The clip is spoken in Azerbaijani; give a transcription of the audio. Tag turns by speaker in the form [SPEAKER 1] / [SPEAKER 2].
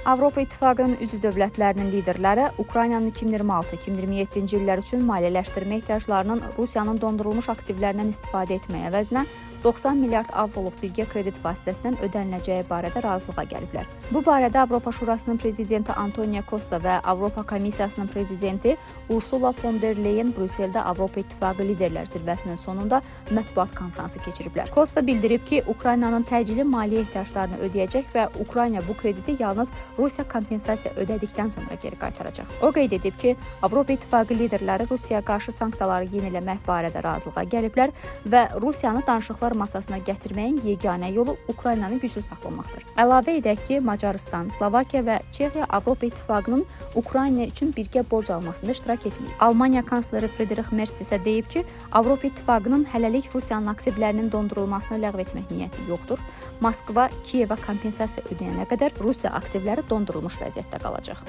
[SPEAKER 1] Avropa İttifaqının üzv dövlətlərinin liderləri Ukraynanın 2026-2027-ci illər üçün maliyyələşdirmə ehtiyaclarının Rusiyanın dondurulmuş aktivlərindən istifadə etmək əvəzinə 90 milyard avroluq birgə kredit vasitəsindən ödəniləcəyi barədə razılığa gəliblər. Bu barədə Avropa Şurasının prezidenti Antonio Costa və Avropa Komissiyasının prezidenti Ursula von der Leyen Brüsseldə Avropa İttifaqı liderlər zirvəsinin sonunda mətbuat konfransı keçiriblər. Costa bildirib ki, Ukraynanın təcili maliyyə ehtiyaclarını ödəyəcək və Ukrayna bu krediti yalnız Rusiya kompensasiya ödədikdən sonra geri qaytaracaq. O qeyd edib ki, Avropa İttifaqı liderləri Rusiyaya qarşı sanksiyaları yeniləmək barədə razılığa gəliblər və Rusiyanı danışıqlar masasına gətirməyin yeganə yolu Ukraynanı güclü saxlamaqdır. Əlavə edək ki, Macarıstan, Slovakiya və Çexiya Avropa İttifaqının Ukrayna üçün birgə borc almasında iştirak etməyib. Almaniya kansleri Friedrich Merz isə deyib ki, Avropa İttifaqının hələlik Rusiyanın aktivlərinin dondurulmasını ləğv etmək niyyəti yoxdur. Moskva Kiyevə kompensasiya ödəyənə qədər Rusiya aktivləri dondurulmuş vəziyyətdə qalacaq.